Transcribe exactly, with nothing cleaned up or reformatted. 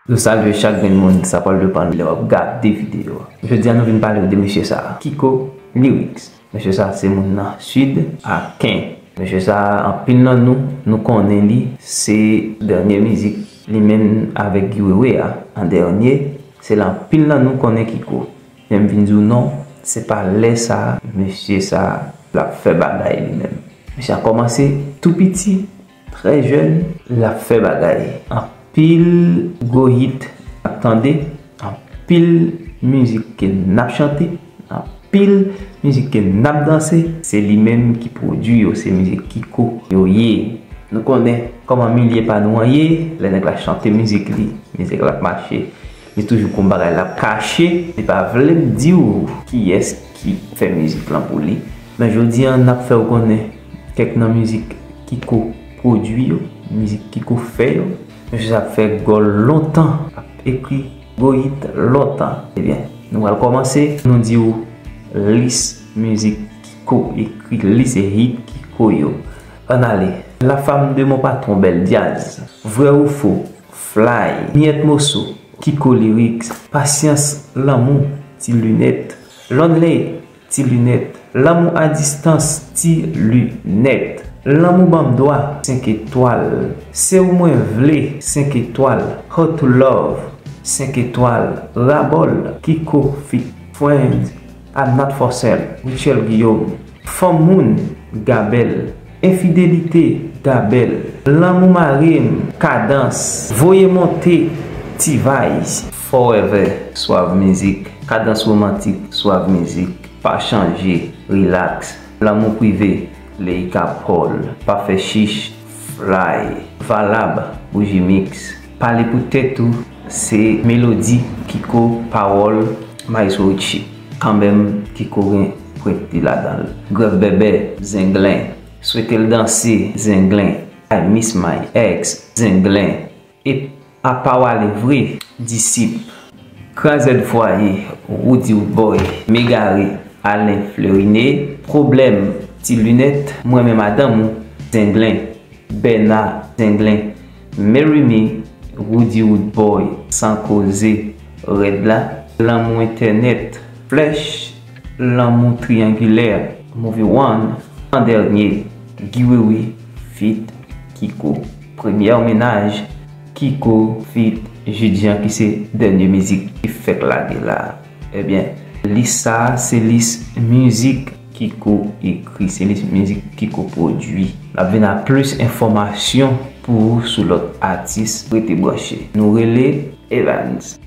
Nou salye chak grenn moun sa pral depann lè w ap gade videyo a. Jodi a nou vin pale w de mesye sa a, Kiko Lyrics. Mesye sa a se moun nan Sid Aken. Mesye sa a anpil nan nou, nou konnen li, se dènye mizik li menm avèk Guy Wewe a, an dènye, se la anpil nan nou konnen Kiko. Men m vin di w non, se pa lè sa a, mesye sa a, l ap fè bagay li menm. Mesye a kòmanse tou piti, trè jèn, l ap fè bagay. Anpil gwo hit n ap tande, anpil mizik ke n ap chante, anpil mizik ke n ap danse, se li menm ki pwodui yo, se mizik Kiko yo ye. Nou konnen kòman milye pa nou an ye, lè nèg la chante mizik li, mizik la ap mache. Li toujou gon bagay l ap kache, li pa vle di w kiyès ki fè mizik lan pou li. Men jodi a, n ap fè w konnen kèk nan mizik Kiko pwodui yo, mizik Kiko fè yo. Mesye sa ap fè gòl lontan, ap ekri gwo hit lontan. Ebyen, nou pral kòmanse, nou di w lis mizik Kiko ekri, lis hit Kiko yo. Ann ale. La femme de mon patron, Bel Diaz. Vrai ou faux? Fly. Mièt moso. Kiko Lyrics. Pasyans, lanmou, Ti Linèt. Lonely, Ti Linèt. Lanmou a distans, Ti Linèt. Lanmou ban m dwa, senk etwal. Se ou mwen vle, senk etwal. How to Love, senk etwal. Rabòl, Kiko feat. Friends, I'm Not For Sale, Rutshelle Guillaume. Fanm moun, Gabel. Enfidelite, Gabel. Lanmou mare m, Kadans. Voye monte, T-Vice. Forever, Swav Mizik. Kadans womantik, Swav Mizik. Pa chanje, Relax. Lanmou prive, Leika Paul. Pa fè chich, Fly. Valab, Bougie Mix. Pale pou tèt ou, se melodi, Kiko, pawòl, Maestro Richie. Kanmenm, Kiko gen pwent li ladan l. Grèv bèbè, Zenglen. Swete l danse, Zenglen. I miss my ex, Zenglen. E apa w ale vre, Disip. Krazèd fwaye, Roody Roodboy. M egare, Alain Fleurinet. Pwoblèm, Ti Linèt. Mwen men madanm ou, Zenglen. Bèna, Zenglen. Marry Me, Roody Roodboy. San koze, Rèd la. Lanmou entènèt, Flèch. Lanmou triyangilè, Movie One. An dènye, Guy Wewe feat. Kiko. Premyè mennaj, Kiko feat. Jodi an ki se dènye mizik ki fèk lage la. Ebyen, lis sa a se lis mizik Kiko ekri, se lis mizik Kiko pwodui. N ap vin ak plis enfòmasyon pou ou sou lòt atis. Rete branche. Nou rele Evans.